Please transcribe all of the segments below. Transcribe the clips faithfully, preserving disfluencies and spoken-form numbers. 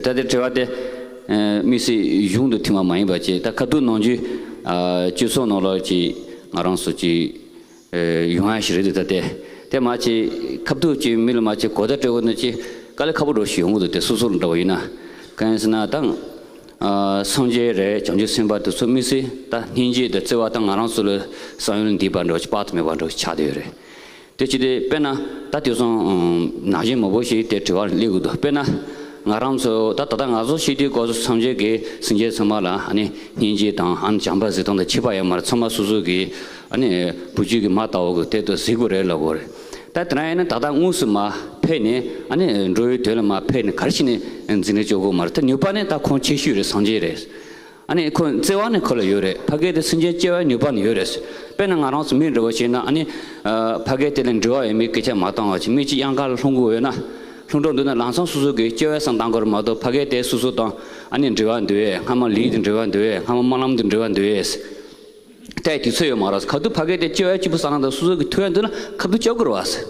ད་ལྟའི་དྲི་བ་དེ་དམིགས་བསལ་གཞུང་དུ་ཐིམ་པ་མ་ཡིན་པ་ཅིག་ད་ཁ་ཐུག་ནང་ཆོས་སྤྱི་ཚོགས་ནང་ལོགས་ཀྱི་ང་རང་ཚོ་ཅིག་ཡོང་ཡ་ཞིག་རེད་འདུག་ད་ལྟའི་དེ་མ་ཅིག་ཁ་ཐུག་ཅིག་མི་ལ་མ་ཅིག་གོ་བརྡ་སྤྲད་དགོས་ན་ཅིག་དཀའ་ལས་ཁག་པོ་འདྲ་བོ་ཞིག་ཡོང་གི་འདུག་དེ་སོ་སོ་ལ་འདྲ་བོ་ཡིན་ན་གང་ཡིན་ཟེར་ན་ད་སངས་རྒྱས་རེད། བྱང་ཆུབ་སེམས་དཔའ་དེ་ཚོ་དམིགས་བསལ་ད་སྙིང་རྗེ་དང་བརྩེ་བ་ད་ང་རང་ཚོ་ལ་བསམ་ཡུལ་འདས་པ་འདྲ་བོ་ཅིག་དཔག་ཏུ་མེད་པ་འདྲ་བོ་ཆགས་བསྡད་ཡོད་རེད། དེ་ཅི་སྟེ་དཔེར་ན་ད་དེང་སང་ནང་བཞིན་མང་པོ་ཞིག་དེ་དྲི་བ་སླེབས་ཀྱི་འདུག་དཔེར་ན་ང་རང་ཚོ་ད་ད་ལྟ་ང་ཚོ་ཤི་དུས་སྐབས་སུ་སངས་རྒྱས་ཀྱིས་སེམས་ཅན་ཚང་མ་ལ་ཨ་ནི་སྙིང་རྗེ་དང་ཨ་ནི་བྱམས་པ་གཟིགས་སྟངས་དང་ཁྱད་པར་ཡོད་མ་རེད། ཚང་མ་སོ་སོ་གི་ཨ་ནི་བུ་རྒྱུད་ཀྱི་མ་ལྟ་བུ་གི་དེ་ལྟར་གཟིགས་དགོས་རེད་ལབ་དགོས་རེད། ད་དེ་འདྲ་ཡིན་ན་ད་ལྟ་དངོས་སུ་མར་ཕེབས་ནས་ཨ་ནི་འགྲོ་བའི་དོན་ལ་མར་ཕེབས་ནས་ག་རེ་བྱས་ནས་འཛིན་གྲྭ་སྐྱོར་དགོས་མ་རེད། ད་ནུས་པ་ནི་ད་ཁོང་ཆེ་ཤོས་རེད། སངས་རྒྱས་རེད། ཨ་ནི་ཁོ་བརྩེ་བ་ནི་ཁོ་ལ་ཡོད་རེད། ཕ་སྐད་དེ་སེམས་ཅན་སྐྱོ་བའི་ནུས་པ་ནི་ཡོད་རེད། དཔེར་ན་ང་རང་ཚོ་མི་འདྲ་བོ་བྱས་ན་ཨ་ནི་ཕ་སྐད་དེ་ལ་འབྲེལ་བ་ཡོད་མེད་སྐད་ཆ་མ་བཏང་བ་བྱས་མི་གཅིག་གཡང་ཁ་ལ་ལྷུང་གི་ཡོད་ན་ལྷུང་འགྲོ་འདུག་ན་ལམ་སང་སོ་སོ་གི་སྐྱོ་བའི་བསམ་བཏང་དགོས་རེད་མ་གཏོགས་ཕ་སྐད་དེ་སོ་སོ་དང་ཨ་ནི་འབྲེལ་བ་འདུག་ཨེ། སྔ་མ་ལས་དང་འབྲེལ་བ་འདུག་ཨེ། སྔ་མ་སྨོན་ལམ་དང་འབྲེལ་བ་འདུག་ཨེ། ལྟའི་དུས་ཚོད་ཡོད་མ་རེད། ཁ་ཐུག་ཕ་སྐད་དེ་སྐྱོ་བའི་སྐྱིད་པོ་བསམ་བློ་དང་སོ་སོ་གི་ཐུག་ཡ་འདུག་ན་ཁ་ཐུག་སྐྱོ་དགོས་རེད་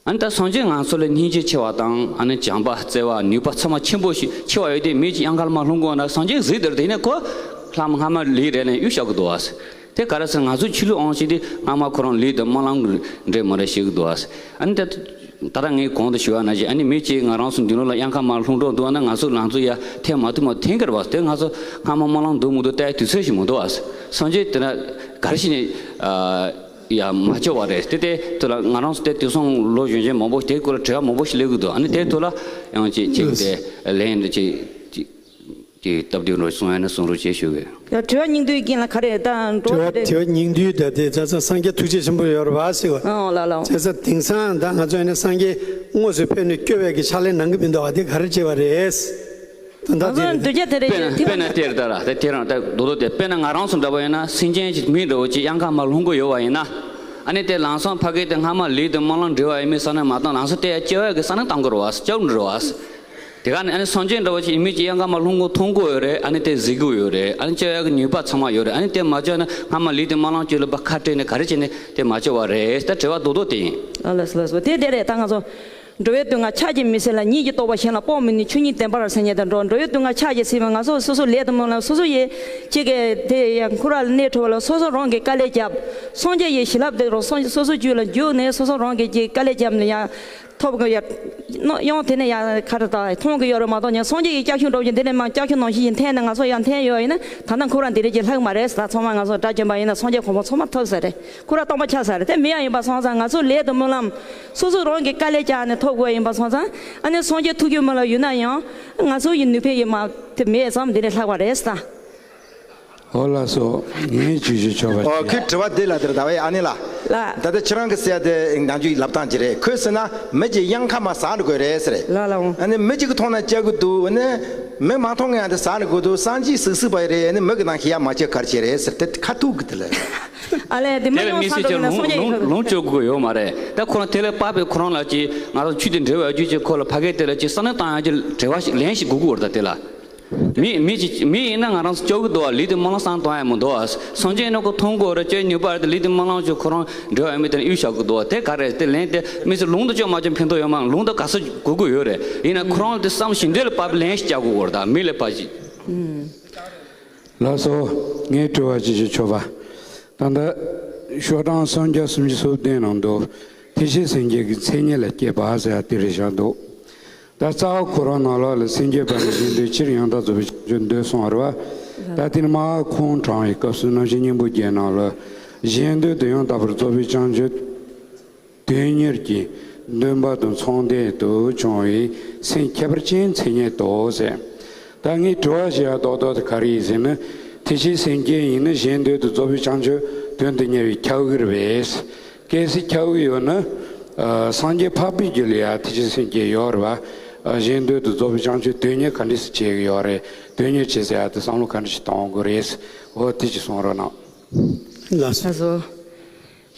བ། ཨ་ནི་ད་སངས་རྒྱས་ང་ཚོ་ལ་སྙིང་རྗེ་ཆེ་བ་དང་ཨ་ནི་བྱམས་པ་བརྩེ་བ་ནུས་པ་ཚང་མ་ཆེན་པོ་ཞིག་ཆེ་བ་ཡོད་དེ་མི་གཅིག་གཡང་ཁ་ལ་མར་ལྷུང་དགོས་ན་སངས་རྒྱས་གཟིགས་དེར་དེ་ནས་ཁོ་ལྷ་མ་སྔ་མ་ལས་རེད་ལན་གཡུག་བཞག་གི་འདུག་ཨ། དེ་ག་རེ་ཟེར་ང་ཚོ་ཆོས་ལུགས་ཨང་ཞིག་དེ་སྔ་མ་ཁོ་རང་ལས་དང་སྨོན་ལམ་གྱི་འདྲེས་མ་རེད་ཞིག་འདུག་ཨ། ཨ་ནི་དེ་ད་ལྟ་ངས་གོང་དུ་ཞུ་བ་ནང་བཞིན་ཨ་ནི་མི་གཅིག་ང་རང་ཚོ་མདུན་ལོགས་ལ་གཡང་ཁ་མར་ལྷུང་གྲབས་འདུག་ན་ང་ཚོ་ལང་ཚོ་ཡ་འཐེན་མ་ཐུབ་མ་འཐེན་གི་རེད་བ། དེ་ང་ཚོ་སྔ་མ་སྨོན་ལམ་འདུག་མི་འདུག་ལྟའི་དུས་ཚོད་ཞིག་མི་འདུག་ཨ། སངས་རྒྱས་དེ་ན་ག་རེ་བྱས་ནས་ཨ། ཡ་མ་སྐྱོ་བ་རེད། དེ་དེ་དུས་ལ་ང་རང་ཚོ་དེ་དུས་སང་ལོ་གཞོན་གཞོན་མང་པོ་དེ་སྐོར་ལ་དྲི་བ་མང་པོ་ཞིག་སླེབས་ཀྱི་འདུག་ཨ་ནི་དེ་དུས་ལ་ཡང་ཅིག་ཅིག་དེ་ལན་ཅིག་ཅིག་ཅིག་སྟབས་བདེ་འགྲོ་གསུང་ཡ་ན་གསུང་རོགས་བྱེད་ཞུ་གི། ཡ་དྲི་བ་སྙིང་བསྡུས་རྐྱེན་ལ་ག་རེ་དང་འགྲོ་དྲི་བ་རེད། དྲི་བ་སྙིང་བསྡུས་ད་དེ་ཚ་ཚ་སངས་རྒྱས་ཐུགས་རྗེ་ཆེན་པོ་ཡོད་རེད་བ་ཟེར་བ། ཨོ་ལ་ལ། ཚ་ཚ་དེང་སང་ད་ང་ཚོ་ཡིན་ན་སངས་རྒྱས་དངོས་སུ་ཕེབས་ནས་སྐྱོ་བའི་གི་ཕྱག་ལས་གནང་གི་མི་འདུག་བ་དེ་ག་རེ་བྱས་པ་རེད། ད་ང་ཚོ་འདུལ་བྱ་དེ་རེད་དཔེར་ན་དེ་དཔེར་ན་དེར་ད་ར་དེ་དེ་རང་ད་རྡོག་རྡོག་དེ་དཔེར་ན་ང་རང་ཚོ་འདྲ་པོ་ཡིན་ན་སེམས་ཅན་གྱི་མི་འདྲ་བོ་ཅིག་གཡང་ཁ་མར་ལྷུང་གི་ཡོད་པ་ཡིན་ན། ཨ་ནི་དེ་ལམ་སང་ཕ་གི་དེ་སྔ་མ་ལས་དང་སྨོན་ལམ་འབྲེལ་བ་ཡིན་མིན་བསམ་ན་མ་བཏང་ལམ་སང་དེ་ཡ་སྐྱོ་བ་གི་བསམ་ན་བཏང་དགོས་རེད་བ། སྐྱོ་འགྲོ་རེད་བ། དེ་ག་ནས་ཨ་ནི་སེམས་ཅན་འདྲ་བོ་ཅིག་ཡིན་མིན་ཅིག་གཡང་ཁ་མར་ལྷུང་གི་མཐོང་གི་ཡོད་རེད། ཨ་ནི་དེ་གཟིགས་གི་ཡོད་རེད། ཨ་ནི་སྐྱོ་བ་གི་ནུས་པ་ཚང་མ་ཡོད་རེད། ཨ་ནི་དེ་མ་སྐྱོ་ན་སྔ་མ་ལས་དང་སྨོན་ལམ་ཅིག་ལ་ཕར་ཁ་བྲལ་ནས་ག་རེ་བྱས་ནས་དེ་མ་སྐྱོ་བ་རེད། ད་དྲི་བ་རྡོག་རྡོག་དེ་ཡིན། ཨ་ལགས་སོ་ལགས་སོ། དེ་དེ་རེད། ད་ང་ཚོ། འགྲོ་བའི་དུས་ང་ཕྱག་གིས་མི་བསད་ལ། ཉིད་ཀྱིས་རྟོགས་པ་གཞན་ལ་དཔོག་མི་ནུས། ཆོས་ཉིད་བདེན་པར་སེམས་ཉིད་དང་འགྲོགས། འགྲོ་བའི་དུས་ང་ཕྱག་གིས་བསད་པ་ང་ཚོ་སོ་སོ་ལས་དང་སྨོན་ལམ་སོ་སོ་ཡིས་གཅིག་གིས་དེ་ཡང་ཁོ་ར་ལ་གནས་ཁྲོ་བ་ལ་སོ་སོ་རང་གིས་དཀའ་ལས་བརྒྱབ། སངས་རྒྱས་ཡི་བྱིན་རླབས་དེ་རང་སོ་སོ་སོ་རྒྱུད་ལ་འཇུག་ནས་སོ་སོ་རང་གིས་གཅིག་དཀའ་ལས་བརྒྱབ་ནས་ཡང་ཐོབ་གི་ཡ། ཡང་དེ་ནས་ཡང་ཁ་ར་ད་མཐོང་གི་ཡོད་རེད་མ་གཏོགས་ཡང་སངས་རྒྱས་ཡི་ལྕགས་ཤུགས་འགྲོ་བཞིན་འདི་ནས་མ་ལྕགས་ཤུགས་ནང་བཞིན་ཡིན་འཐེན་ནས་ང་ཚོ་ཡང་འཐེན་ཡོད་ཡིན་ན་ད་ལྟ་ཁོ་རང་འདི་རེད་ཀྱི་ལྷག་མ་རེད། ད་ཚང་མ་ང་ཚོ་དགྲ་བཅོམ་པ་ཡིན་ན་སངས་རྒྱས་གོ་འཕང་ཚང་མ་ཐོབ་ས་རེད། ཁོ་ར་སྟོང་པ་ཆགས་ས་རེད། དེ་མི་ཡང་ཡིན་པ་སོང་ཙང་ང་ཚོ་ལས་དང་སྨོན་ལམ། སོ་སོ་རང་གིས་དཀའ་ལས་བརྒྱབ་ནས་ཐོབ་དགོས་ཡིན་པ་སོང་ཙང་། ཨ་ནི་སངས་རྒྱས་ཐུགས་རྒྱུད་མི་ལ་ཡོད་ན་ཡང་། ང་ཚོ་ཡི་ནུས་པ་ཡིན་མ་དེ་མེད་ཙང་འདི་ནས་ལྷག་པ་རེད་ད། ཨོ་ལགས་སོ། ངས་ཅིག་ཞུ་ཆོག་པ་ཨོ་ཁོས་དྲི་བ་འདི་ལ་དེར་ཟླ་བའི་ཨ་ནི་ལ། ལ། ད་ལྟ་ཁྱེད་རང་གི་ཟེར་ཡ་དེ་ནང་རྒྱུ་ལབ་སྟངས་ཅི་རེད། ཁོས་ཟེར་ན་མི་གཅིག་གཡང་ཁ་མར་ཟག་འགྲོ་དགོས་རེད་ཟེར། ལ་ལ་འོང་། ཨ་ནི་མི་གཅིག་གི་མཐོང་ན་སྐྱག་གི་འདུག་ཨ་ནི་མི་མ་མཐོང་ཡང་དེ་ཟག་འགྲོ་དགོས་འདུག་སངས་རྒྱས་སུག་སུག་པ་རེད། ཨ་ནི་མི་གི་ནང་ཤི་ཡ་མ་ཆེ་གར་བྱེད་རེད་ཟེར། དེ་ཁ་ཐུག་གི་དེ་ལ། ཨ་ལས་དེ་མི་དེ་ལ་ཡོང་མི་ས་སྲིད་ཀྱི་འགྲོ་གི་ན་ལུང་སངས་རྒྱས་ཡིན་ལུང་ཁ་ལུང་སྐྱོ་དགོས་ཡོད་མ་རེད། ད་ཁོ་རང་དེ་ལས་དཔག་པའི་ཁོ་རང་ལ་ཅིག་ང་རང་ཆོས་དེ་འབྲེལ་བ་ཡོད་རྒྱུ་ཅིག་ཁོ་ལ་ཕ་གི་དེ་ལ་ཅིག་བསམ་བློ་བཏང་ཡ་ཅིག་དྲི་བ་ཞིག་ལན་ཞིག་དགོས་ཀྱི་ཡོད་རེད་ད་དེ་ལ། མི་མི་ཅིག་མི་ཡིན་ན་ང་རང་ཚོ་སྐྱོ་གི་འདུག་བ། ལུས་དེ་སྨོན་ལམ་བསམ་བཏང་ཡ་མི་འདུག་བ། སངས་རྒྱས་ནི་ཁོ་མཐོང་དགོས་རེད། སྐྱོ་ནུས་པ་རེད་དེ་ལུས་དེ་སྨོན་ལམ་ཅིག་ཁོ་རང་འབྲེལ་བ་ཡོད་མེད་དེ་ནས་གཡུག་བཞག་གི་འདུག་བ། དེ་ག་རེད་དེ་ལན་དེ་མི་ཚེ་ལུང་དུ་སྐྱོ་མ་སྐྱོ་ཕན་ཐོགས་ཡོད་མ་ལུང་དུ་ག་ས་དགོས་ཀྱི་ཡོད་རེད། ཡིན་ན་ཁོ་རང་དེ་བསམ་བཞིན་དེ་ལ་བབ་ལན་ཞིག་རྒྱག་དགོས་ཀྱི་ཡོད་རེད་ད་མི་ལ་བབ་ཞིག་ལགས་སོ། ངས་དྲི་བ་ཅིག་ཞུ་ཆོག་པ། ད་ལྟ་ཤོག་གྲངས་སུམ་བརྒྱ་སུམ་ཅུ་སོ་བདུན་ནང་དུ་ཐེག་ཆེན་སེམས་བསྐྱེད་ཀྱི་མཚན་ཉིད་ལ་སྐྱེས་པ་ཟེར་ཡ་དེ་རེད་བཞག་འདུག་ད་རྩ་བ་ཁོ་རང་ནང་ལོགས་ལ་སེམས་བསྐྱེད་པ་ནི་གཞན་དོན་ཕྱིར་ཡང་དག་རྫོགས་པའི་བྱང་ཆུབ་འདོད་གསུངས་པ་རེད་བ། ད་དེ་ནི་མར་ཁོང་དྲངས་པའི་སྐབས་སུ་རྣམ་བཤད་སྙིང་པོ་བརྒྱད་ནང་ལ་གཞན་དོན་དུ་ཡང་དག་པར་རྫོགས་པའི་བྱང་ཆུབ་དོན་གཉེར་གྱི་འདུན་པ་དང་མཚུངས་ལྡན་དུ་བྱུང་བའི་སེམས་ཁྱད་པར་ཅན་མཚན་ཉིད་དོ་ཟེར། ད་ངས་དྲི་བ་བྱེད་ཡ་རྡོག་རྡོག་དེ་ག་རེ་ཡིན་ཟེར་ན། ཐེག་ཆེན་སེམས་བསྐྱེད་ཡིན་ན་གཞན་དོན་དུ་རྫོགས་པའི་བྱང་ཆུབ་དོན་དུ་གཉེར་བའི་ཁྱབ་ཡུལ་རེད་པས། གལ་སྲིད་ཁྱབ་ཡུལ་ཡོད་ན། ཨ་སངས་རྒྱས་འཕགས་པའི་རྒྱུད་ལ་ཡ་ཐེག་ཆེན་སེམས་བསྐྱེད་ཡོད་རེད་པ། ཨ་གཞན་དོན་དུ་རྫོགས་པའི་བྱང་ཆུབ་དོན་གཉེར་ག་འདྲས་སེ་བྱེད་ཀྱི་ཡོད་རེད། དོན་གཉེར་བྱེད་ཟེར་ཡ་དེ་བསམ་བློ་ག་འདྲས་ཤིག་གཏོང་དགོས་རེད། འོ་དེ་ཅིག་གསུང་རོགས་གནང་། ལགས་སོ། ལགས་སོ།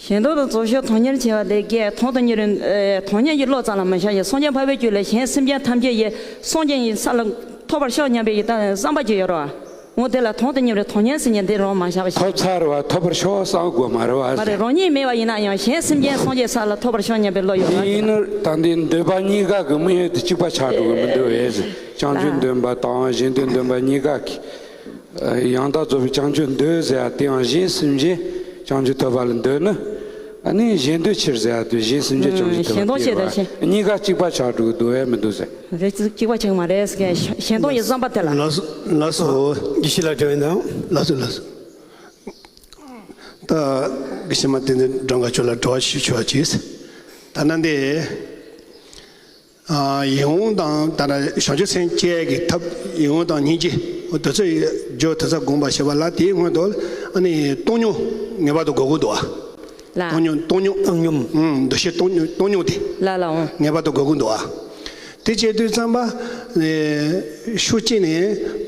གཞན་དོན་དུ་རྫོགས་ཕྱིར་དོན་གཉེར་བྱེད་པ་དེ་གས་དོན་དུ་གཉེར་བའི་ཨེ་དོན་གཉེར་གྱི་བློ་ཙམ་ལ་མི་བཞག་ཡང་སངས་རྒྱས་འཕགས་པའི་རྒྱུད་ལ་གཞན་སེམས་ཅན་ཐམས་ཅད་ཡི་སངས་རྒྱས་ཡི་ས་ལ་ཐོབ་པར་ཤོག་སྙམ་པའི་ཡི་དམ་བསམ་པ་ཅིག་ཡོད་རེད་བ། འོ་དེ་ལ་དོན་དུ་གཉེར་བའི་དོན་གཉེར་ཟེར་མཁན་དེ་རང་མ་བཞག་པ་ཞིག་ཐོབ་ཚར་བ་ཐོབ་པར་ཤོག་བསམ་དགོས་མ་རེད་བ། མ་རེད། རང་ཉིད་མེད་པ་ཡིན་ན་ཡང་གཞན་སེམས་ཅན་སངས་རྒྱས་ས་ལ་ཐོབ་པར་ཤོག་སྙམ་པའི་བློ་ཡོད་ན། ཡིན་ནོ་ད་འདི་འདོད་པ་གཉིས་ཀ་གི་དམིགས་ཡུལ་དེ་གཅིག་པ་ཆགས་འགྲོ་གི་མི་འདུག་བས། བྱང་ཆུབ་འདོད་པ་དང་གཞན་དོན་འདོད་པ་གཉིས་ཀ་གི། ཡང་དག་རྫོགས་པའི་བྱང་ཆུབ་འདོད་ཟེར་ཡ་དེའང་གཞན་སེམས་ཅན་བྱང་ཆུབ་ཐོབ་པ་ལ་འདོད་ན། ཨ་ནི་གཞན་འདོད་ཕྱིར་ཟེར་ཡ་དེ་གཞན་སེམས་ཅན་བྱང་ཆུབ་ཐོབ་པ་ལ་འདོད་པ་གཉིས་ཀ་གཅིག་པ་ཆགས་འགྲོ་གི་འདུག་བས་མི་འདུག་ཟེར། རེད། གཅིག་པ་ཆགས་མ་རེད་ཟེར་མཁན་གཞན་སྟོང་གི་བསམ་པ་དེ་ལ། ལགས་སོ་ལགས་སོ། དགེ་བཤེས་ལགས་དྲན་དང་། ལགས་སོ་ལགས་སོ། ད་དགེ་བཤེས་མ་བསྟན་འཛིན་སྒྲོལ་དཀར་མཆོག་ལ་དྲི་བ་ཞུ་ཆོག་ཅིག་ད་ནང་དེ། ཡིད་འོང་དང་ད་ལྟ་བྱང་ཆུབ་སེམས་བསྐྱེད་ཀྱི་ཐབས་ཡིད་འོང་དང་སྙིང་རྗེ་དེ་ཚོ་རྒྱུ་དེ་ཚོ་དགོངས་པ་བཞེས་པ་ལ་དེའི་སྔོན་དུ་ཨ་ནི་སྟོང་ཉིད་ངེས་པར་དུ་དགོས་ཀྱི་འདུག་བ། ལ། སྟོང་ཉིད་སྟོང་ཉིད། བཏང་སྙོམས། ཨུམ། འདུ་ཤེས་སྟོང་ཉིད་སྟོང་ཉིད་དེ། ལ་ལ་འོང་། ངེས་པར་དུ་དགོས་ཀྱི་འདུག་བ། དེ་བྱེད་དུས་ཙམ་པ། ཤུགས་གཅིག་ནས་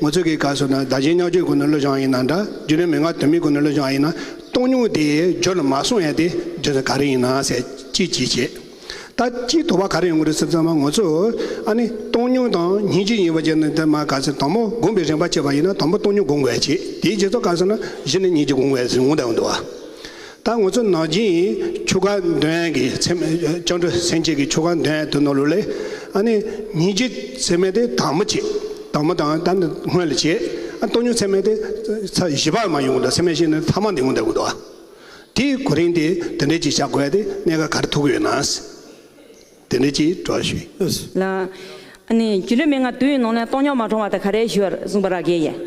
ང་ཚོ་གི་ག་སོ་ན་བདག་གཞན་མཉམ་བརྗོད་སྒོ་ནས་བློ་སྦྱང་ཡིན་ན་འདྲ་རྒྱུ་ནོར་མན་ངག་དོན་མེད་སྒོ་ནས་བློ་སྦྱང་ཡིན་ན་སྟོང་ཉིད་དེ་རྒྱུ་ལ་མ་སོང་ཡ་དེ་རྒྱུ་ནི་ག་རེ་ཡིན་ན་ཟེར་གཅིག་གཅིག་བྱེད། ད་སྤྱིའི་དོགས་པ་ག་རེ་ཡོང་གི་རེད་ཟེར་ཙམ་པ་ང་ཚོ་ཨ་ནི་སྟོང་ཉིད་དང་སྙིང་རྗེ་ཡིན་པ་བྱས་ནས་དེ་མ་ག་ཚོད་དང་པོ་སྒོམ་པའི་རིམ་པ་བྱས་པ་ཡིན་ན་དང་པོ་སྟོང་ཉིད་སྒོམ་དགོས་ཡ་བྱེད་དེའི་རྗེས་ཐོག་ག་ཚོད་ན་གཞི་ནས་སྙིང་རྗེ་སྒོམ་དགོས་ཡ་ཟེར་འོང་དང་འོང་འདུག་བ། ད་ང་ཚོ་ནང་བཞིན་ཆོ་ག་འདོན་ཡ་གི་ཚེ་བཅོམ་འགྲོ་སེམས་བསྐྱེད་ཀྱི་ཆོ་ག་འདོན་ཡ་དེ་ནང་ལོགས་ལས་ཨ་ནི་སྙིང་རྗེ་ཚད་མེད་དེ་དང་པོ་བྱེད་དང་པོ་དང་ད་ནི་སྔོན་ལ་བྱེད་ཨ་སྟོང་ཉིད་ཚད་མེད་དེ་ཚ་བཞི་པ་མ་ཡོང་འདུག་ཚད་མེད་བཞི་ནི་ཐ་མ་འདི་འོང་འདུག་གི་འདུག་བ། དེའི་གོ་རིམ་དེ་དེ་འདྲས་ཅིག་བྱ་དགོས་ཡ་དེ་གནད་འགག་ག་རེ་ཐུག་གི་ཡོད་ན། དེ་འདྲས་ཅིག་དྲི་བ་ཞུ་ཡིན། ལགས། ཨ་ནི་རྒྱུ་ནོར་མན་ངག་བདུན་ཡི་ནང་ནས་སྟོང་ཉིད་མ་གྲུབ་པ་དེ་ག་རེ་ཞུ་བར་གསུངས་པ་རག་གི་ཡིན།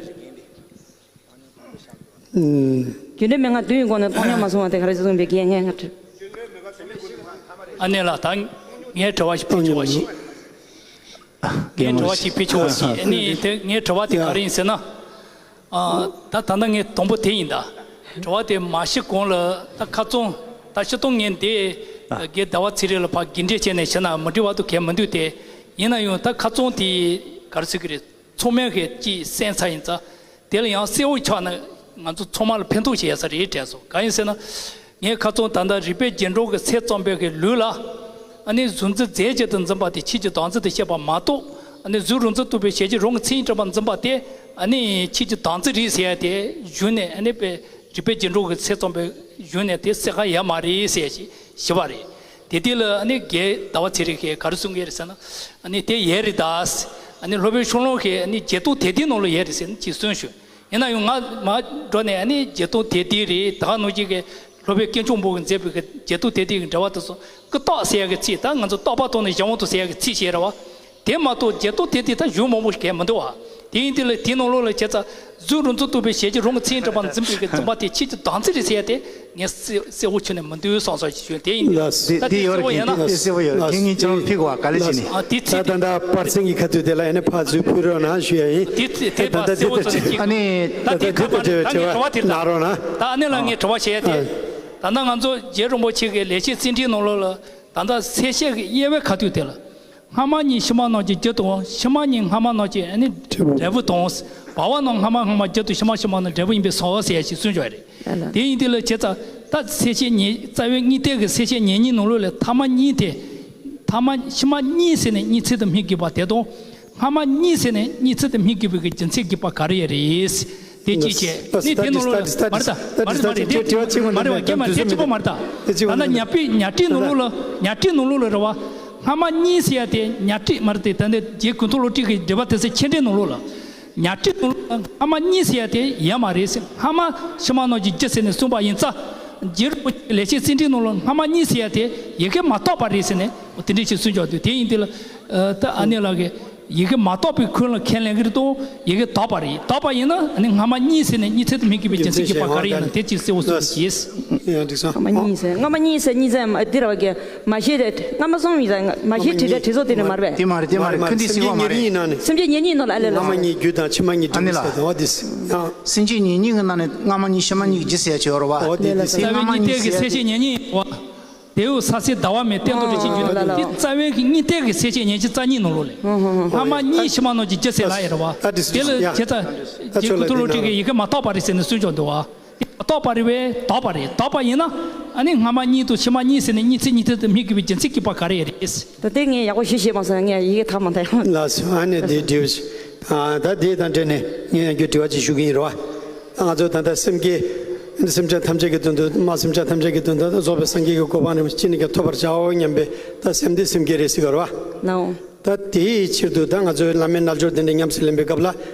ཨུམ། རྒྱུ་ནོར་མན་ངག་བདུན་ཡི་སྒོ་ནས་སྟོང་ཉིད་མ་གྲུབ་པ་དེ་ག་རེ་གསུངས་པའི་གི་ངས་ང་དྲི། ཨ་ནི་ལགས་ད་ངས་དྲི་བ་ཞིག་ཕུལ་ཆོག་པ་ཞིག་ངས་དྲི་བ་ཞིག་ཕུལ་ཆོག་པ་ཞིག་ཨ་ནི་དེ་ངའི་དྲི་བ་དེ་ག་རེ་ཡིན་ཟེར་ན། ཨ། ད་ད་ལྟ་ངས་དང་པོ་དེ་ཡིན་ད། དྲི་བ་དེ་མ་ཞུས་གོང་ལ་ད་ཁ་རྩང་ད་སྤྱིར་བཏང་ངས་འདི་རྒན་ཟླ་བ་ཚེ་རིང་ལ་ཕར་དགེ་འདྲེ་བྱས་ནས་བྱས་ན་མི་འགྲིག་པ་དུ་གས་མི་འདུག་སྟེ། ཡིན་ན་ཡང་ད་ཁ་རྩང་དེ་ག་རེ་ཟེར་གི་རེད། ཚང་མས་གི་ཅིག་གསན་ཚར་ཡིན་ཙང་། དེ་ལ་ཡང་གསལ་བོ་ཆགས་ན་ང་ཚོ་ཚང་མ་ལ་ཕན་ཐོགས་ཤིག་ཡོད་ས་རེད་དྲན་སོང་། གང་ཡིན་ཟེར་ན། ངས་ཁ་རྩང་ད་ལྟ་རིག་པའི་རྒྱན་དྲུག་གི་ཚད་ཙམ་པའི་གི་ལུགས་ལ། ཨ་ནི་གཟུགས་འཛིན་རྫས་གཅིག་ཏུ་འཛིན་པ་དེ་ཆོས་ཀྱི་བདག་འཛིན་དུ་བཤད་པ་མ་གཏོགས། ཨ་ནི་གཟུགས་རུ་འཛིན་རྟོག་པའི་ཞལ་གྱི་རང་གི་མཚན་ཉིད་གྲུབ་པར་འཛིན་པ་དེ། ཨ་ནི་ཆོས་ཀྱི་བདག་འཛིན་རེད་ཟེར་ཡ་དེ་གཞུང་ནས་ཨ་ནི་པའི་རིག་པའི་རྒྱན་དྲུག་གི་ཚད་ཙམ་པའི་གཞུང་ནས་དེ་གསལ་ཁ་ཡོད་མ་རེད་ཟེར་ཞིག་ཞུས་པ་རེད། དེ་དུས་ལ་ཨ་ནི་རྒན་ཟླ་བ་ཚེ་རིང་གིས་ག་རེ་གསུང་གི་རེད་ཟེར་ན། ཨ་ནི་དེ་ཡོད་རེད་ད། ཨ་ནི་སློབ་དཔོན་ཤོ་ལོ་ཀས་ཨ་ནི་བརྒྱད་སྟོང་དེབ་ཐེར་ནང་ལ་ཡོད་རེད་ཟེར་ནས་ཅིག་གསུངས་བྱུང་། ཡིན་ན་ཡང་ང་མར་འགྲོ་ནས་ཨ་ནི་བརྒྱད་སྟོང་དེབ་ཐེར་རེད་ད་ག་ནང་བཞིན་གྱི་སློབ་དཔོན་དཀོན་མཆོག་འབུམ་གྱིས་མཛད་པའི་གི་བརྒྱད་སྟོང་དེབ་ཐེར་གྱི་འགྲེལ་པ་དེ་ཚོ་ཀུན་བརྟགས་ཟེར་ཡ་གི་ཚིག་ད་ང་ཚོ་བརྟག་པ་དང་ནི་གཞན་དབང་དུ་ཟེར་ཡ་གི་ཚིག་བཤད་རེད་བ། དེ་མ་གཏོགས་བརྒྱད་སྟོང་དེབ་ཐེར་ད་གཞུང་མང་པོ་ཞིག་གས་མི་འདུག་བ། དེ་ཡིན་དུས་ལ་དེ་ནང་ལོགས་ལ་བྱས་ཙང་གཟུགས་རུ་འཛིན་རྟོག་པའི་ཞལ་གྱི་རང་གི་མཚན་ཉིད་གྲུབ་པར་འཛིན་པའི་གི་འཛིན་པ་དེ་ཆོས་ཀྱི་བདག་འཛིན་རེད་ཟེར་ཡ་དེ། ངས་གསལ་གསལ་བོ་ཁྱོན་ནས་མི་འདུག་བསམ་བསམ་ཞིག་བྱུང་། དེ་ཡིན་དུས་ལགས། ད་དེ་དེ་ཡོད་གསལ་བོ་རེད། ཡིན་ན། དེ་གསལ་བོ་ཡོད་རེད། ཨ་ངས་ཁྱེད་རང་ཕིག་བ་ག་ལེ་བྱས་ནས། ཨ་དེ་ཚིག་ད་ད་ལྟ་པར་ཚན་གྱི་ཁ་ཐུག་དེ་ལ་ཡང་ནས་ཕར་ཚུར་ཕུལ་རོགས་གནང་ཞུ་ཡ་ཡིན། དེ་ཚིག་དེ་དེ་ད་ལྟ་དེ་གསལ་བོ་ལྟར་ཚོད་ཅིག་ཨ་ནི་ད་ད་དེ་ལྟ་ཁ་དེ་པར་ལྟར་ད་ངས་དྲི་བ་དེ་ལྟར་གནང་རོགས་གནང་། ད་ཨ་ནི་ལ་ངས་དྲི་བ་བྱས་ཏེ། ད་ལྟ་ང་ཚོ་རྗེ་རིན་པོ་ཆེ་གི་ལེགས་བཤད་རྩིས་འབྲིའི་ནང་ལོགས་ལ་ད་ལྟ་གསལ་བཤད་ཀྱི་དབྱེ་བའི་ཁ་ཐུག་དེ་ལ། སྔ་མ་གཉིས་ཕྱི་མ་རྣམས་ཀྱི་རྒྱུ་དང་། ཕྱི་མ་གཉིས་སྔ་མ་རྣམས་ཀྱི་ཨ་ནི་འབྲས་བུ་དང་། འབྲས་བུ་དང་། བར་པ་རྣམས་སྔ་མ་སྔ་མ་རྒྱུ་དང་། ཕྱི་མ་ཕྱི་མ་རྣམས་འབྲས་བུ་ཡིན་པས་སོ་ཟེར་ཡ་ཞིག་གསུངས་ཡོད་རེད། ལ་ལ། དེ་ཡིན་དུས་ལ་བྱས་ཙང་ད་གསལ་བཤད་ཉེར་རྩ་བའི་གཉིས་ཐེར་གྱི་གསལ་བཤད་ཉེར་གཉིས་ནང་ལོགས་ལ་ཐ་མ་གཉིས་དེ། ཐ་མ་ཕྱི་མ་གཉིས་ཟེར་ནས་གཉིས་ཚིག་ཏུ་སྨིན་དགོས་པ་དེ་དང་། སྔ་མ་གཉིས་ཟེར་ནས་གཉིས་ཚིག་ཏུ་སྨིན་དགོས་པའི་གི་རྒྱུ་མཚན་དགོས་པ་ག་རེ་ཡོད་རེད། དེ་གཅིག་བྱས། ནི་དེ་ནང་ལོགས་ལ་མ་རེད་ད། མ་རེད་མ་རེད། དེ་དྲི་བ་གཅིག་པོ་མ་རེད་བ། རྒན་མ་རེད། དེ་གཅིག་པོ་མ་རེད་ད། དེ་གཅིག་པོ་ད་ལྟ་མ་རེད། ཉ་པི་ཉ་ཏི་ནང་ལོགས་ལ། ཉ་ཏི་ནང་ལོགས་ལ་རེད་བ། སྔ་མ་གཉིས་ཟེར་ཡ་དེ་ཉ་ཏི་མ་རེད་དེ། ད་ནི་རྗེ་གུང་ཐང་བློ་གྲོས་ཀྱི་འགྲེལ་པ་དེ་ཚོ་མཁྱེན་འགྲེལ་ནང་ལོགས་ལ། ཉ་ཏི་ནང་ལོགས་ལ་སྔ་མ་གཉིས་ཟེར་ཡ་དེ་ཡོད་མ་རེད་ཟེར། སྔ་མ་ཕྱི་མ་རྣམས་ཀྱི་རྒྱུ་ཟེར་ནས་གསུངས་པ་ཡིན་ཙང་། རྗེ་རིན་པོ་ཆེ་ལེགས་བཤད་རྩིས་འབྲིའི་ནང་ལོགས་སྔ་མ་གཉིས་ཟེར་ཡ་དེ་ཡི་གེ་མ་དག་པ་རེད་ཟེར་ནས་དེ་འདྲ་ཞིག་གསུངས་ཀྱང་འདུག་དེ་ཡིན་དུས་ལ། ད་ཨ་ནེ་ལགས་ཀྱིས་ཡི་གེ་མ་དག་པའི་ཁུལ་ལ་ཁས་ལེན་གྱི་རེད་དོ། ཡི་གེ་དག་པ་རེད། དག་པ་ཡིན་ན་ཨ་ནི་སྔ་མ་གཉིས་ཟེར་ནས་གཉིས་ཚིག་ཏུ་སྨིན་དགོས་པའི་རྒྱུ་མཚན་གྱིས་པ་ག་རེ་ཡིན་ན་དེ་ཅིག་གསལ་བོ་གསུངས་ཤིག་ཡང་འགྲིག་སོང་། སྔ་མ་གཉིས་ཟེར། སྔ་མ་གཉིས་ཟེར་གཉིས་ཟེར་མ་འདི་ར་བ་གི་མ་ཤེས་རེད། སྔ་མ་གསུམ་ཡིན་ཟེར། མ་ཤེས་བྲིས་རེད། བྲིས་སོ་དེ་ནི་མ་རེད་པས། དེ་མ་རེད། དེ་མ་རེད། ཁོ་འདི་སྲིད་པ་མ་རེད། སེམས་བསྐྱེད་ཉེར་གཉིས་ནང་ནས། སྔ་མ་གཉིས་རྒྱུ་དང་ཕྱི་མ་གཉིས་འབྲས་བུ་ཟེར་དོ་འདི་སྲིད། སེམས་བསྐྱེད་ཉེར་གཉིས་ཀྱི་ནང་ནས་སྔ་མ་གཉིས་ཕྱི་མ་གཉིས་ཀྱི་རྒྱུ་ཟེར་ཡ་ཅིག་ཡོད་རེད་པ། འོ་དེ་དེ་སྲིད། རྩ་བའི་གཉིས་ཐད་ཀྱི་གསལ་བཤད་ཉེར་གཉིས་པ། དེའུ་ས་སེ་ཟླ་བ་མེ་སྟེང་དུ་རེ་ཆེན་རྒྱུ་དེ་རྩ་བའི་གི་གཉིས་ཐད་ཀྱི་གསལ་བཤད་ཉེར་གཅིག་རྩ་གཉིས་ནང་ལོགས་ལས། སྔ་མ་གཉིས་ཕྱི་མ་རྣམས་ཀྱི་རྒྱུ་ཟེར་ལ་ཡོད་རེད་པ། དེ་ལ་བྱས་ཙང་རྗེ་གུང་ཐང་བློ་གྲོས་ཀྱིས་ཡི་གེ་མ་དག་པ་རེད་ཟེར་ནས་གསུངས་ཀྱང་འདུག་པ། དག་པ་རེད་པས། དག་པ་རེད། དག་པ་ཡིན་ན་ཨ་ནི་སྔ་མ་གཉིས་དང་ཕྱི་མ་གཉིས་ཟེར་ནས་གཉིས་ཚིག་གཉིས་ཚིག་ཏུ་སྨིན་དགོས་པའི་རྒྱུ་མཚན་གྱིས་པ་ག་རེ་རེད། ད་ལྟ་ངས་ཡག་པོ་ཞུ་ཤེས་མ་སོང་། ངས་ཡི་གེ་དག་མ་དག་ཡང་། ལགས་སོ། ཨ་ནི་དེ་འདྲ་བྱས། ཨ། ད་དེ་དང་འབྲེལ་ནས་ངས་ཡང་བསྐྱར་དྲི་བ་ཅིག་ཞུ་གི་ཡིན་རེད་བ། ད་ང་ཚོས་ད་ལྟ་སེམས་བསྐྱེད། སེམས་ཅན་ཐམས་ཅད་ཀྱི་དོན་དུ། མ་སེམས་ཅན་ཐམས་ཅད་ཀྱི་དོན་དུ་རྫོགས་པའི་སངས་རྒྱས་ཀྱི་གོ་འཕང་རིན་པོ་ཆེ་ཅི་ནས་ཀྱང་ཐོབ་པར་བྱའོ་སྙམ་པའི་ད་སེམས་དེ་སེམས་བསྐྱེད་རེད་ཟེར་གི་རེད་བ། ལའོ། ད་དེའི་ཕྱིར་དུ་ད་ང་ཚོས་བླ་མའི་རྣལ་འབྱོར་དེ་འདྲ་ཉམས་སུ་ལེན་པའི་སྐབས་ལ།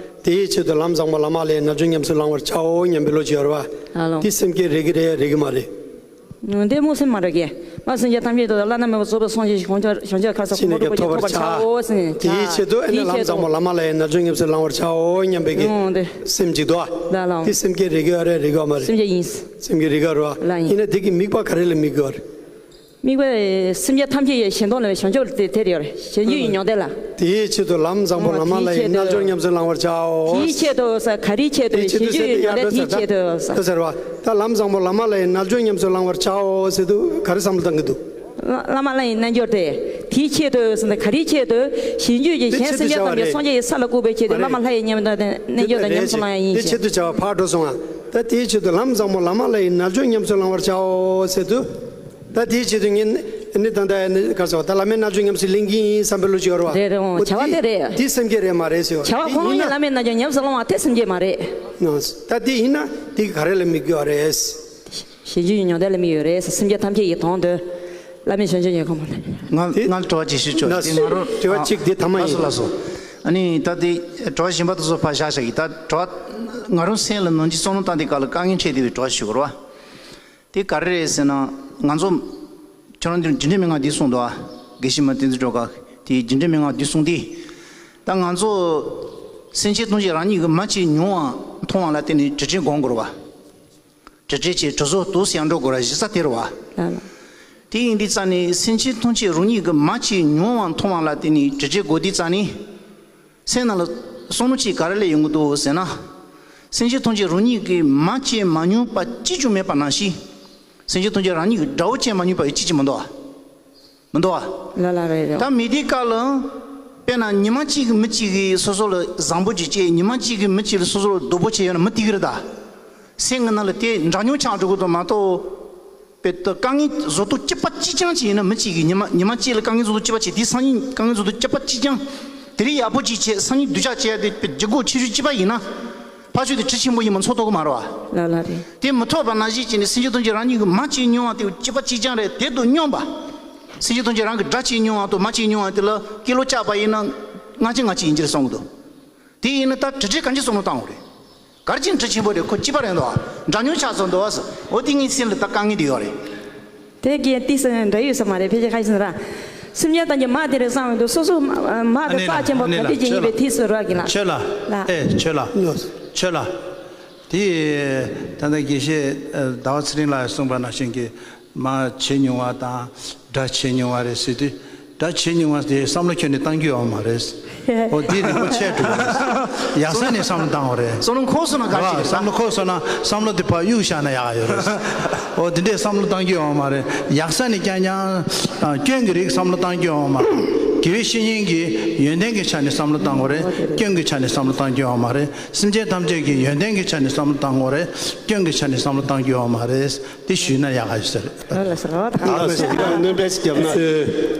དེའི་ཕྱིར་དུ་ལམ་བཟང་པོ་ལམ་མ་ལས་རྣལ་འབྱོར་ཉམས་སུ་བླང་བར་བྱའོ་སྙམ་པའི་བློ་ཅིག་ཡོད་རེད་བ། ཨ་ལོ། དེ་སེམས་བསྐྱེད་རེད་ཀྱི་རེད་རེད་ཀྱི་མ་རེད། འདི་སྨོན་སེམས་མ་རེད་ཀྱི། མ་སེམས་ཅན་ཐམས་ཅད་དུ་བླ་ན་མེད་པ་རྫོགས་པའི་སངས་རྒྱས་ཀྱི་གོ་འཕང་བྱང་ཆུབ་ཀྱི་གོ་འཕང་ཐོབ་པར་བྱའོ་ཟེར་ནས། དེའི་ཆེད་དུ་ཨ་ནི་ལམ་བཟང་པོ་ལམ་མ་ལས་རྣལ་འབྱོར་ཉམས་སུ་བླང་བར་བྱའོ་སྙམ་པའི་གི་སེམས་ཅིག་འདུག་ཨ། ལ་ལ། དེ་སེམས་བསྐྱེད་རེད་ཀྱི་རེད་རེད་ཀྱི་མ་རེད། སེམས་བསྐྱེད་ཡིན། སེམས་བསྐྱེད་རེད་ཀྱི་རེད་བ། ལ་ཡིན། ཡིན་ན་དེ་གི་དམིགས་པ་ག་རེ་ལ་དམིགས་ཀྱི་རེད། དམིགས་པ་སེམས་ཅན་ཐམས་ཅད་ཡི་གཞན་དོན་ལ་བྱང་ཆུབ་དེ་དེ་རེད། གཞན་རྒྱུ་ཡི་མྱང་འདས་ལ། དེའི་ཆེད་དུ་ལམ་བཟང་པོ་ལམ་མ་ལ་ཡི་རྣལ་འབྱོར་ཉམས་སུ་བླང་བར་བྱའོ། དེའི་ཆེད་དུ་ས་ག་རེའི་ཆེད་དུ། གཞན་རྒྱུ་ཡི་མྱང་འདས་དེའི་ཆེད་དུ་ས། ཟེར་བ། ད་ལམ་བཟང་པོ་ལམ་མ་ལ་ཡི་རྣལ་འབྱོར་ཉམས་སུ་བླང་བར་བྱའོ་ཟེར་དུས་ག་རེ་བསམ་བློ་བཏང་གི་འདུག་བླ་མ་ལ་ཡི་རྣལ་འབྱོར་དེ། དེའི་ཆེད་དུ་ཟེར་ན་ག་རེའི་ཆེད་དུ། གཞན་རྒྱུ་ཡི་གཞན་སེམས་ཅན་ཐམས་ཅད་སངས་རྒྱས་ཀྱི་ས་ལ་བཀོད་པའི་ཆེད་དུ། བླ་མ་ལ་ཡི་རྣལ་འབྱོར་དེ་རྣལ་འབྱོར་དང་ཉམས་སུ་བླང་ཡ་ཡིན་ཞེས། དེ་ཆེད་དུ་བྱ་བ་ཕར་འགྲོ་སོང་ང་། ད་དེའི་ཆེད་དུ་ལམ་བཟང་པོ་ལམ་མ་ལ་ཡི་རྣལ་འབྱོར་ཉམས་སུ་བླང་བར་བྱའོ་ཟེར་དུས། ད་དེའི་ཆེད་དུ་ངས་ནི་ད་ལྟ་ནི་ག་རེ་ཟེར་བ། ད་བླ་མའི་རྣལ་འབྱོར་ཉམས་སུ་ལེན་གྱི་ཡིན་བསམ་པའི་བློ་ཅིག་ཡོད་རེད་བ། རེད་རེད། འོ། བྱ་བ་དེ་རེད། དེ་སེམས་བསྐྱེད་རེད་མ་རེད་ཟེར་བ། བྱ་བ་ཁོ་རང་ཡིན་ན། བླ་མའི་རྣལ་འབྱོར་ཉམས་སུ་བླང་བ་དེ་སེམས་བསྐྱེད་མ་རེད། ད་དེ་ཡིན་ན་དེ་ག་རེ་ལ་དམིགས་ཡོད་རེད། གཞན་རྒྱུ་ཡི་མྱང་འདས་ལ་དམིགས་ཡོད་རེད། སེམས་ཅན་ཐམས་ཅད་ཡི་དོན་དུ། བླ་མའི་བྱང་ཆུབ་ཉེར་མཁོ་མ་ལ། ང་ང་ལ་དྲི་བ་ཅིག་ཞུ་ཆོག་དེ་ང་རང་དྲི་བ་གཅིག་དེ་ཐ་མ་ཡིན། ལགས་སོ་ལགས་སོ། ཨ་ནི་ད་དེ་དྲི་བ་གཞན་པ་དེ་ཚོ་ཕར་བཞག་བཞག་གི། ད་དྲི་བ་ང་རང་སེམས་ལ་ནང་གི་བསམ་བློ་བཏང་དེ་ག་ལ་དཀའ་ངལ་འཕྲད་བསྡད་པའི་དྲི་བ་ཞུ་དགོས་རེད་བ། དེ་ག་རེ་རེད་ཟེར་ན། ང་ཚོ་ཁྱོད་རང་འདིར་རྒྱུ་འབྲས་མན་ངག་འདི་གསུངས་འདུག་ཨ། དགེ་བཤེས་མ་བསྟན་འཛིན་སྒྲོལ་དཀར་དེའི་རྒྱུ་འབྲས་མན་ངག་འདི་གསུངས་ཏེ། ད་ང་ཚོ་སེམས་ཅན་ཐམས་ཅད་རང་ཉིད་ཀྱིས་མ་བྱས་མྱོང་བ་མཐོང་བ་ལ་བརྟེན་ནས་དྲི་བྲལ་སྒོམ་དགོས་རེད་བ། དྲི་བྲལ་གྱི་དྲི་བཟོ་དུ་ཡང་འགྲོ་དགོས་ར་གཞི་རྩ་དེ་རེད་བ། ལགས་ལགས། དེ་ཡིན་དུས་ཙང་ནས་སེམས་ཅན་ཐམས་ཅད་རང་ཉིད་ཀྱིས་མ་བྱས་མྱོང་བ་མཐོང་བ་ལ་བརྟེན་ནས་དྲི་བྲལ་དགོས་དུས་ཙང་ནས། སེམས་ནང་ལ་བསམ་བློ་ཅིག་ག་རེ་སླེབས་ཡོང་གི་འདུག་ཟེར་ན། སེམས་ཅན་ཐམས་ཅད་རང་ཉིད་ཀྱིས་མ་བྱས་མ་མྱོང་པ་གཅིག་ཀྱང་མེད་པ་ནང་བཞིན། སེམས་ཅན་ཐམས་ཅད་རང་ཉིད་ཀྱི་དགྲ་བོ་བྱས་མ་མྱོང་པ་ཡི་གཅིག་ཀྱང་མི་འདུག་བ། མི་འདུག་བ། ལ་ལ་རེད་རེད། ད་མི་དེ་ག་ལ། དཔེར་ན་ཉི་མ་གཅིག་གི་མི་གཅིག་གིས་སོ་སོ་ལ་བཟང་པོ་ཅིག་བྱས། ཉི་མ་གཅིག་གི་མི་གཅིག་ལ་སོ་སོ་ལ་སྡུག་པོ་བྱས་ཡོད་ན་མི་དེ་གི་རེད་ད། སེམས་ཀྱི་ནང་ལ་དེ་འདྲ་མྱོང་ཆགས་འགྲོ་གི་འདུག་མ་གཏོགས། དཔེ་ད་དཀའ་ངལ་བཟོ་ལྟོ་སྐྱིད་པ་གཅིག་རྐྱང་ཅིག་ཡིན་ན་མི་གཅིག་གིས། ཉི་མ་ཉི་མ་གཅིག་ལ་དཀའ་ངལ་བཟོ་ལྟོ་སྐྱིད་པ་བྱས། དེ་སང་ཉིན་དཀའ་ངལ་བཟོ་ལྟོ་སྐྱིད་པ་གཅིག་རྐྱང་། དེ་རིང་ཡག་པོ་ཅིག་བྱས། སང་ཉིན་སྡུག་ཅག་བྱས། དེ་དཔེ་ལྗིད་ཁོག་ཆེ་ཤོས་སྐྱིད་པ་ཡིན་ན། ཕར་ཕྱོགས་དེ་དྲི་ཆེན་པོ་ཡིན་མ་ཚོར་ཐུབ་ཀྱི་མ་རེད་བ། ལ་ལ་རེད། དེ་མི་ཐོབ་པ་ནང་བཞིན་བྱས་ནས་སེམས་ཅན་ཐམས་ཅད་རང་ཉིད་ཀྱིས་མ་བྱས་མྱོང་བ་དེ་སྐྱིད་པ་གཅིག་རྐྱང་རེད། དེ་དུ་སྙོམས་པ། སེམས་ཅན་ཐམས་ཅད་རང་གིས་དགྲ་བྱས་མྱོང་བ་དང་མ་བྱས་མྱོང་བ་དེ་ལ་ཀི་ལོ་བཅག་པ་ཡིན་ན་ལྔ་བཅུ་ང་གཅིག་ཡིན་གྱི་རེད་བསམ་གྱི་འདུག་དེ་ཡིན་ན་ད་དྲི་བྲལ་གང་ཅི་བསམ་བློ་བཏང་དགོས་རེད། ག་རེ་བྱས་ནས་དྲི་ཆེན་པོ་རེད། ཁོ་སྐྱིད་པ་རེད་འདུག་བ། འདྲ་མྱོང་ཆགས་སོང་འདུག་བ་ཟེར། འོ་དེ་ངའི་སེམས་ལ་ད་དཀའ་ངལ་དེ་ཡོད་རེད། དེ་གའི་ཏི་སེ་འདྲ་ཡོད་ས་མ་རེད། ཕལ་ཆེར་ཁ་ཤས་ར། སེམས་ཅན་ཐམས་ཅད་མ་དེ་རེད་བསམ་འདུག་སོ་སོ་མ་མ་གི་ཨ་ནི་ལ་རྩ་ཆེན་པོ་ཨ་ནི་ག་ལ་དུས་ཅིག་ཡིན་པའི་དུས་སུ་ར་གི་ལ། ཆོས་ལ། ལ། ཨེ་ཆོས་ལ། ལགས། ཆོས་ལ། དེ་ད་ལྟ་དགེ་བཤེས་ཟླ་བ་ཚེ་རིང་ལགས་གསུངས་པ་ནང་བཞིན་གྱི། མ་བྱས་མྱོང་བ་དང་དགྲ་བྱས་མྱོང་བ་རེད་ཟེར་དུས། དགྲ་བྱས་མྱོང་བ་དེ་བསམ་བློ་ཁྱོན་ནས་བཏང་རྒྱུ་ཡོད་མ་རེད། འོ་དེ་རིག་པ་ཆད་འགྲོ་གི་རེད། ཡག་ས་ནས་བསམ་བློ་བཏང་བ་རེད། བསམ་བློ་འཁོར་སོང་ན་ག་རེ་བྱེད་ཀྱི་རེད། བསམ་བློ་འཁོར་སོང་ན་བསམ་བློ་དེ་ཕར་གཡུག་བཞག་ན་ཡག་ཡོད་རེད། འོ་དེ་འདྲས་བསམ་བློ་བཏང་རྒྱུ་ཡོད་མ་རེད། ཡག་ས་ནས་རྐྱང་རྐྱང་སྐྱོན་གྱི་རིགས་བསམ་བློ་བཏང་རྒྱུ་ཡོད་མ་རེད། དགེ་བའི་བཤེས་གཉེན་གྱི་ཡོན་ཏན་གྱི་ཆ་ནས་བསམ་བློ་བཏང་དགོས་རེད། སྐྱོན་གྱི་ཆ་ནས་བསམ་བློ་བཏང་རྒྱུ་ཡོད་མ་རེད། སེམས་ཅན་ཐམས་ཅད་ཀྱི་ཡོན་ཏན་གྱི་ཆ་ནས་བསམ་བློ་བཏང་དགོས་རེད། སྐྱོན་གྱི་ཆ་ནས་བསམ་བློ་བཏང་རྒྱུ་ཡོད་མ་རེད། དེ་ཞུས་ན་ཡག་ག་ཞུ་ས་རེད། ལགས་སོ། ལགས་སོ། སྣོན་པ་ཞིག་བརྒྱབ་ན།